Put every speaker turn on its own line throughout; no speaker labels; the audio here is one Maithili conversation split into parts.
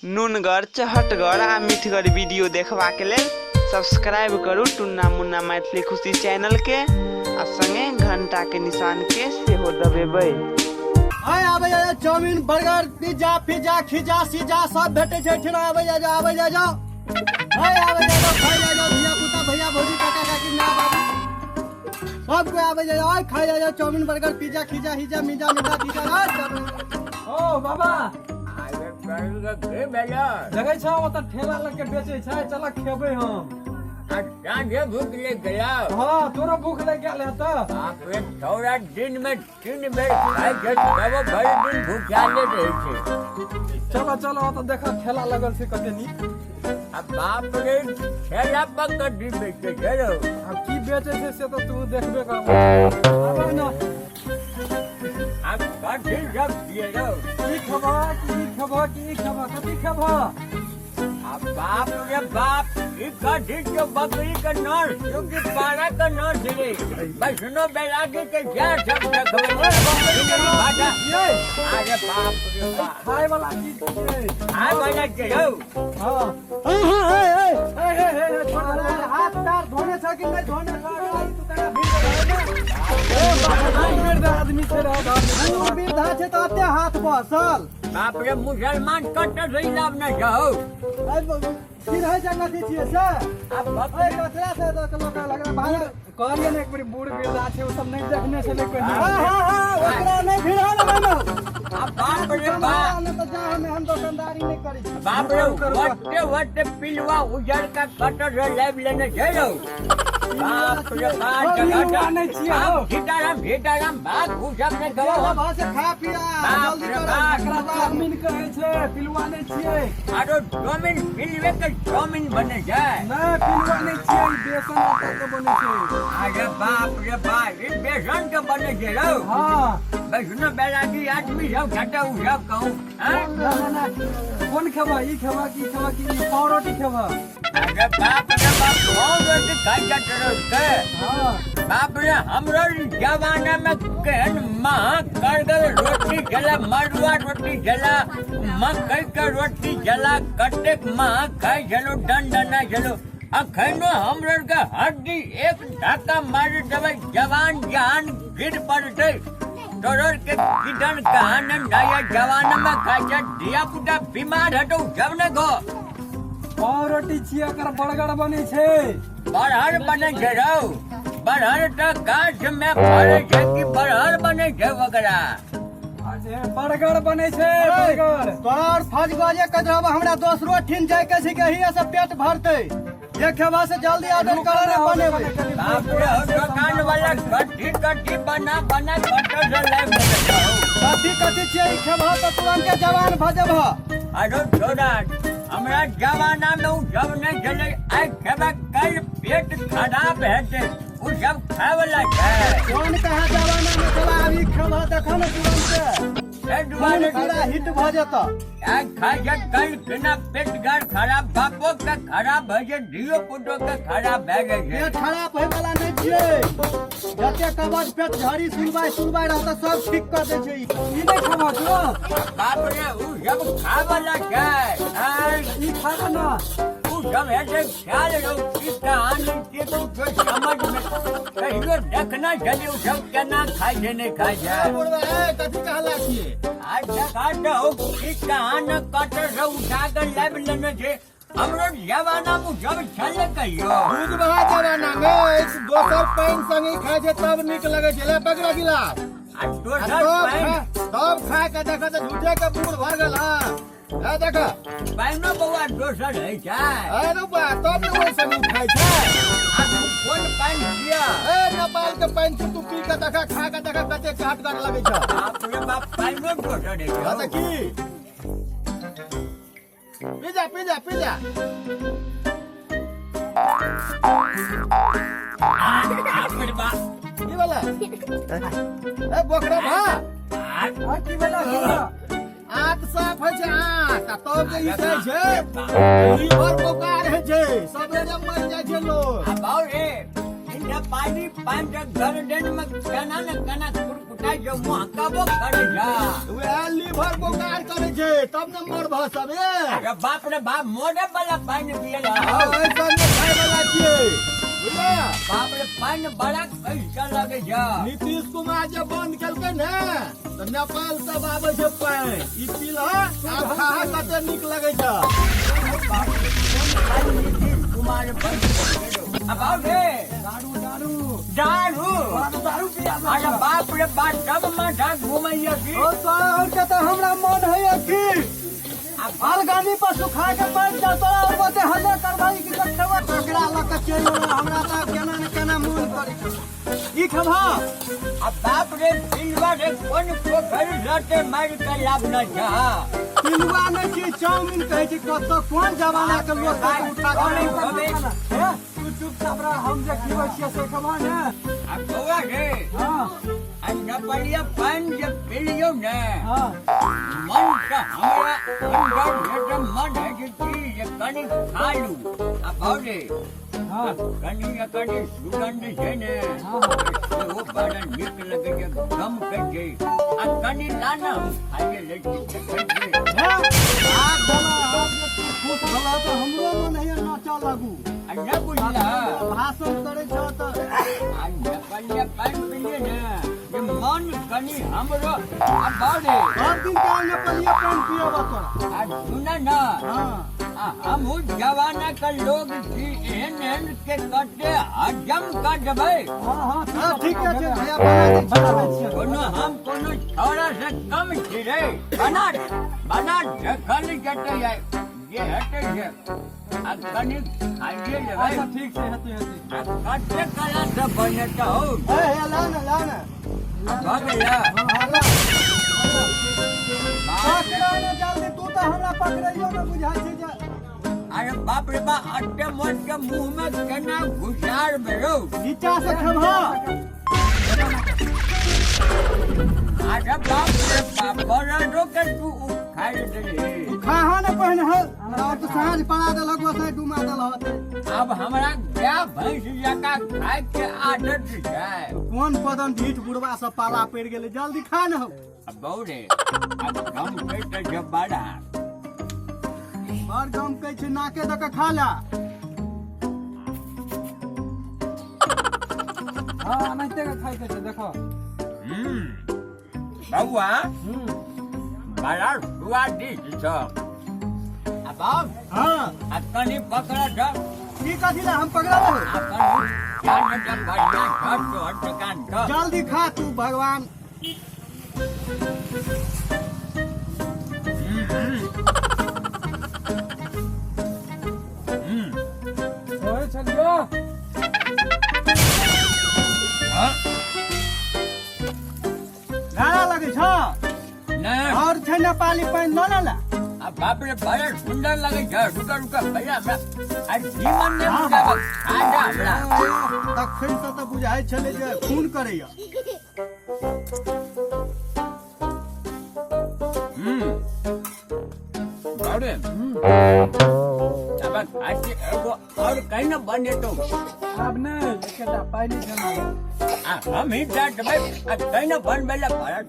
नुनगर, चहटगर आ मिठगर वीडियो देखबाक लेल सब्सक्राइब करू टुन्ना मुन्ना मैथिली खुशी चैनल के आ संगे घंटा के निशान के सेहो दबेबै।
आय आबै जाओ चाउमीन बर्गर पिज्जा पिज्जा खिजा सिजा सब भेटै छै एहिठिना। आबै जाओ, आबै जाओ, आय आबै जाओ, खाइ जाओ। धिया पुता, भैया भौजी, काका काकी, माय बाबू, सब कोई आबै जाओ, आय खाइ जाओ चाउमीन बर्गर पिज्जा खिजा हिजा मिजा मिजा खिजा।
ओ बाबा, देखै छौ, ओतऽ ठेला लग के बेचै छै, चल खेबै हम।
साँझे भूख लग गया।
हाँ, तोरो भूख लग गेल है तऽ।
बाप रे, छौड़ा दिन में 3 बेर खाइ छै तबो भरि दिन भूखाले रहै छै।
चलो चलो, ओतऽ देख, ठेला लगल छै, कते नीक।
आ बाप रे, ठेला पर कथी बेचै छै रौ?
आब की बेचै छै से तऽ तू देखबे करबऽ, आबह ने।
आब कथी सब दिए रौ?
की खेबह? की खेबह? की खेबह? कथी खेबह?
आ बाप रे बाप, ई कथी छौ? बकरी के नस छौ कि पारा के नस रे? वैष्णो बैरागी के जा सब देखबै बकरी के नस।
ये।
अरे बाप रे बाप।
खाय वाला चीज छियै।
खाय वाला छै रौ?
हाँ। हे हे हे हे, छोड़ दे।
हाथ पैर धोने छ कि नहि धोने छ? तू केना भीड़
बूढ़ वृद्ध आदमी छै रह।
बूढ़ वृद्धा छै तऽ एते हाथ बसल।
बाप रे, मुसलमान कट्टर रही लाभ न जाओ।
की रहै छै, कथी छियै से?
आ बाप
ए कचरा से तऽ लोक लगरा भाग।
कहलियै ने एक बेर, बूढ़ वृद्धा छै, ओ सब नहि देखने छलै कहियो।
हाँ हाँ हाँ, ओकरा नहि भिड़ा लेबै ने।
आ बाप रे बाप।
नहि तऽ जा, हम दोकानदारी नहि करै छी।
बाप रे, वट्टे वट्टे पिलुआ उजर का कटर से लाइब लेने छै रौ। बाप रे बाप।
पिलुआ नहि छियै हौ।
सीताराम सीताराम, भाग, उ सब नहि खबो।
भाव से खा पिया।
बाप
जल्दी
रे
करो।
बाप।
एकरा चाउमीन कहै छै, पिलुआ नहि छियै।
आरो चाउमीन, पिलुए के चाउमीन बने छै।
नहि, पिलुआ नहि छियै, ई बेसन आटा के बनै छै।
अरे बाप रे बाप, ई बेसन के बने छै रौ?
हाँ।
वैष्णो बैरागी आदमी सब खाता उ सब कहूँ हाँ?
ना ना ना, कोन खेबह? ई खेबह कि ई खेबह कि ई पाव रोटी खेबह?
अरे बाप रे बाप, पाव रोटी खाइ जात रहो के?
हाँ।
बाप रे, हमरो जमाना में केहन महा करगर रोटी छला, मड़ुआ रोटी छला, मकई के रोटी छला, कतेक महा खाइ छलहुँ, दंडना छलहुँ। अखनो हमरो के हड्डी एक धक्का मारि देबै, जवान जहान गिर पड़तै। तोरो के किदन कहाँ ने नया जमाना में खाइ छै, धिया पुता बीमार हेतौ जब ने गो।
पाव रोटी छियै, एकर बर्गर बनै छै।
बरहर बनै छै रौ? बरहर तऽ गाछ मे फड़ै छै कि बरहर बनै छै ओकरा?
अच्छा, बर्गर बनै छै, बर्गर।
तोहर फज गजे कहैत रहब, हमरा दोसरो ठिन जाय के छै कि एहिये से पेट भरतै। जे खेबा से जल्दी ऑर्डर कर रे, बनेबै।
बाप रे, हो दुकान वाला कट्ठी कट्ठी बना बना कट्टर से लाइब लेने छौ।
कथी कथी छियै ई? खेबह तऽ तुरन्ते जवान भऽ जेबह।
अरे छोड़ा, हमरा जमाना में उ सब नहीं छलै। आइ खेबै, कल पेट खराब हेतै, उ सब खाय वाला छै?
कोन कहाँ जमाना में छला? अभी खेबह, देखऽ ने, तुरन्ते
एहि दुआरे
पूरा हिट भऽ जेतऽ।
आइ खाइ छै, कल बिना पेट घर खराब, बापो के खराब होइ छै, धियो पुतो के खराब भए जाइ छै।
पेट खराब होय वाला नहि छियै। जते कबज पेट झड़ी सुनवाई सुनवाई रहतऽ, सब ठीक कऽ दै छै ई।
ई नहि खेबह तू?
बाप रे, उ सब खाय वाला छै आइ?
ई खा ने।
उ सब हेतै ख्याल रौ, की कहानी के कुछो समझ में कहियो देखना छलै, उ सब केना खाइ छै, नहि खाइ छै।
बुढ़वा, ए, कथी कहला छियै?
आज देखा तऽ हौ की कहान कटर से उठा के लाबि लेने छै। हमरो जमाना मे उ सब छलै कहियो?
दूध बहा जमाना में एक दोसर पानि संगे खाइ छै तब नीक लगै छै। ले पकड़ा गिलास।
आ
आ
दोसर
तब
पानि
खा, तब खा के देख तऽ झूठे के बूढ़ भऽ गेल। हँ, ए देख।
पानिओ बौआ दोसर होइ छै।
अरे बा, तब ने ओहि संगे खाइ छै।
आ तू कोन पानि पिय?
ए, नेपाल के पानि छै, तू पी के देख, खा के देख, कते चहटगर लगै छै।
बाप रे बाप, पानिओ दोसर होइ
हँ
छै।
तऽ की, पी जा, पी जा, पी जा।
बाप रे बाप।
की भेलै? ए बोकरा भा।
आ की भेला, की भेला?
आंत साफ होइ छै, आंत, आ तब जे ई कहै छै लीवर बोकार होइ छै, सबेरे मरि जाइ छै लोग।
आ बाउ रे। नेपाली पानि के गर्दन में केना ने केना कुरकुटाइ छै, महकबो करै छै।
वएह लीवर बोकार करै छै तब ने मरबह सबे।
अरे बाप रे बाप, मोरे वाला पानि पियला।
हँ, ओहि सब ने खाय वाला छियै, बुझलियै?
बाप रे, पानि बड़ा कैसा लगै छै।
नीतीश कुमार जे बंद केलकै ने तऽ नेपाल सब आबै छै पानि, ई पीलह आ खाह, कते नीक लगै छै।
बाप रे, कोन पानि नीतीश कुमार बंद केलकै? अब आउ रे।
दारू दारू।
दारू।
दारू दारू पिया।
अरे बाप रे बाप, सब माथा घुमैया की।
ओ तोरा के तऽ हमरा मन होइए की अलगानी पर सुखा के मर जा तोरा, और बोते हल्ले करबही कि खेबा ककरा लऽ के चलि एलौ, हमरा तऽ केना ने केना मोन करै छै। ई खेबह?
आ बाप रे, पिलवा रे, कोन पोखरि सटे मारि के लाभ न छा।
पिलुआ नहि छी, चाउमिन कहै छी। कतऽ कोन जमाना के लोक सबके उठा के
हे, तू चुपचाप रह, हम जे खिबै छियै से खेबह ने?
आ बौआ रे।
हाँ।
आ नपलिया पानि जे पिलियौ ने, मन से हमरा अंदर से मन है कि की जे कनि खा लू। आ भौजी, कनि ने कनि सुगंध छै ने, सेहो बड़ा नीक लगै छै, गमकै छै। आ कनि ला ने, हम खाइए लै छी, देखै छी।
हे, आब भेला, आब जे तू खुश भेला तऽ हमरो मन होइए नाचऽ लगू।
आ नहि बुझला?
भाषण करै छह तऽ।
आ नपलिया पानि पिलियै ने जे मन कनि हमरो आ भौजी।
सब दिन काल नेपालिये पानि पियबऽ तोरा।
आ सुन ने। आ हमहूँ जमाना के लोग छी, एहन एहन के कते हजम कर देबै।
हाँ हाँ।
हँ, ठीके छै भैया, बना दै छी।
बना दै छियै।
कोनो हम कोनो छौड़ा से कम छी रे? बना बना, देखल जेतै आइ जे हेतै से। आ कनि खाइए लेबै।
अच्छा, ठीक छै, हेतै हेतै।
आ कते कला से बनेतौ?
हे हे, ला ने, ला ने।
भऽ गेलै।
हँ, ला। पकड़ा ने जल्दी, तू तऽ हमरा पकड़ैयो ने बुझाइ छै जे।
अरे बाप रे बाप, अट्टे मोट के मुंह में केना घुसार बेरो।
नीचा से खेबह।
अरे बाप रे बाप, बरदो के तू उखाड़ि देलही।
खाहा ने पहिने हल, और तो साँझ पड़ा देलक, गोसाइ डुमा देलक।
अब हमरा गाय भैंस जकाँ खाय के आदत छै।
कोन पदन ढीठ बुढ़वा सब पाला पड़ि गेलै, जल्दी खा ने हौ।
अब बौरे, अब गम के तऽ जब बड़ा
बड़ गम कहै छै, नाके दऽ कऽ खा ला।
हाँ, एनाहिते के खाइके छै, देखो।
बौआ, बड़ा स्वादिष्ट छ। आ बाब।
हाँ।
आ कनि पकड़ छ।
की कथी ला हम पकड़ब?
आ कनि जान तऽ बढ़िया छ तोहर दुकान के।
जल्दी खा तू भगवान।
ओए छलियो।
हाँ।
गाना लगै छ?
नहि।
और छै नेपाली पानि, लऽ ले ला।
आ बाप रे, बड़ा सुंदर लगै छ। रुका रुका भैया, हमरा आ जीवन नहि बुझाबै, खा जा हमरा।
तखन से तऽ बुझाइ छलै जे खून करैया।
बाप रे, अब खाइ एगो और कहीं न बनेतौ।
आब नहि, एकेटा पानि जेना।
आ हम ही जा देबै, आ कहीं न बनबै ला। बड़ा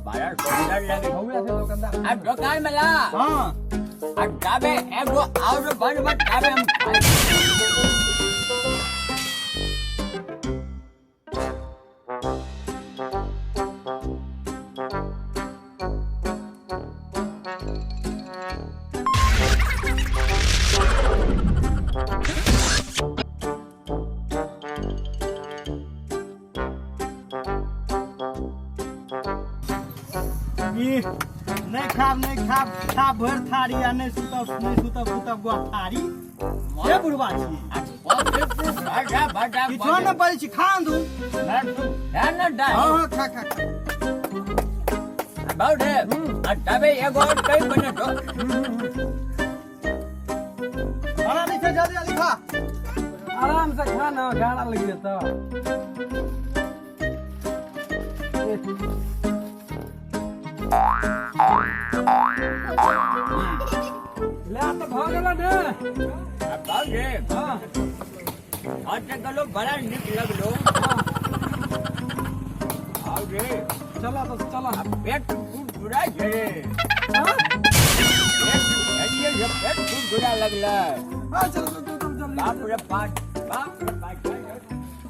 बड़ा सुंदर लगे।
भौया से दोकानदार।
आ दुकान में ला।
हाँ।
आ जाबे एगो और बनबै ताबे हम खाइ।
ई नहि खाब, नहि खाब, खाब भरि थारी आ नहि सुतब, नहि सुतब, सुतब गोठारी। हे बुढ़वा छी।
भाजा भाजा।
किछो नहि बजै छी, खा दू।
हाँ।
हाँ, खा खा खा।
बाबू, आ तबे एगो और कहीं बने तो।
बना दै छै, जल्दी जल्दी खा।
आराम से खा ना, गाड़ा लग जेतौ। ले तऽ भऽ गेल ने।
बाबू।
हाँ।
और ते गलो बड़ा निक लगलो। आउ रे।
चला बस चला।
पेट गुड़गुड़ा छै रे।
हाँ?
पेट चलिए ये पेट गुड़गुड़ा लगलै।
हाँ, चल चल चल चल चल।
बाप रे बाप, बाप रे बाप।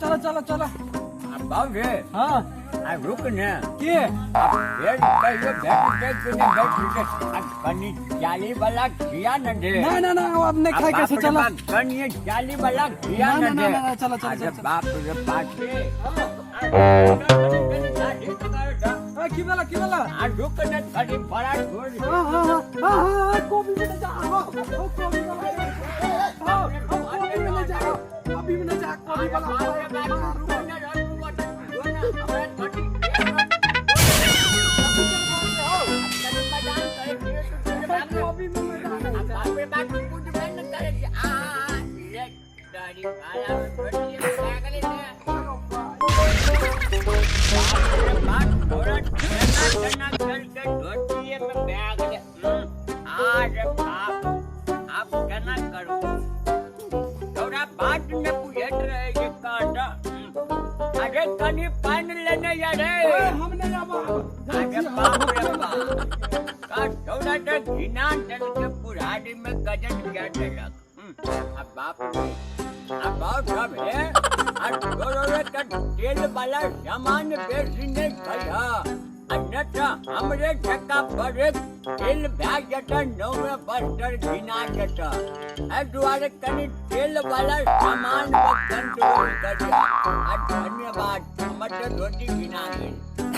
चला चला चला।
आ बाप रे।
हाँ।
आ रुक ने।
के?
आ फेर कहियो भेटतै कि नहि भेटतै? आ कनि जाली वाला खिया न दे।
ना ना ना, अब नहीं खाए कैसे, चला।
कनि जाली वाला खिया
ना,
न
ना,
दे।
ना, ना, चला, चला,
अरे
चला।
बाप रे बाप रे।
हाँ, की वाला की वाला?
आ रुक ने कनि बड़ा जोर।
हाँ हाँ हाँ हाँ हाँ, कोबी में जा, हाँ हाँ, कोबी वाला, हाँ हाँ, कोबी में नहीं जा, अभी में नहीं जा कोबी वाला। कोबी में मजा नहीं।
बात न बुझैत रहे जे कांटा। अरे कनि पानि लेने जा रे।
हम नहीं आबो।
अरे बाप रे बाप, का थोड़ा सा घिना दल के बुढ़ारी में गजन क्या देलक। अब बाप रे, अब बाप सब है आ तोरो का तेल वाला सामान बेसी नहीं खा, अन्यथा हमरे टका पर तेल भए जेतै, नौमे बस्तर घिना जेतै। एहि दुआरे कनि तेल वाला सामान पर कंट्रोल करिया। आ धन्यवाद, हमर तऽ रोटी घिना गेल।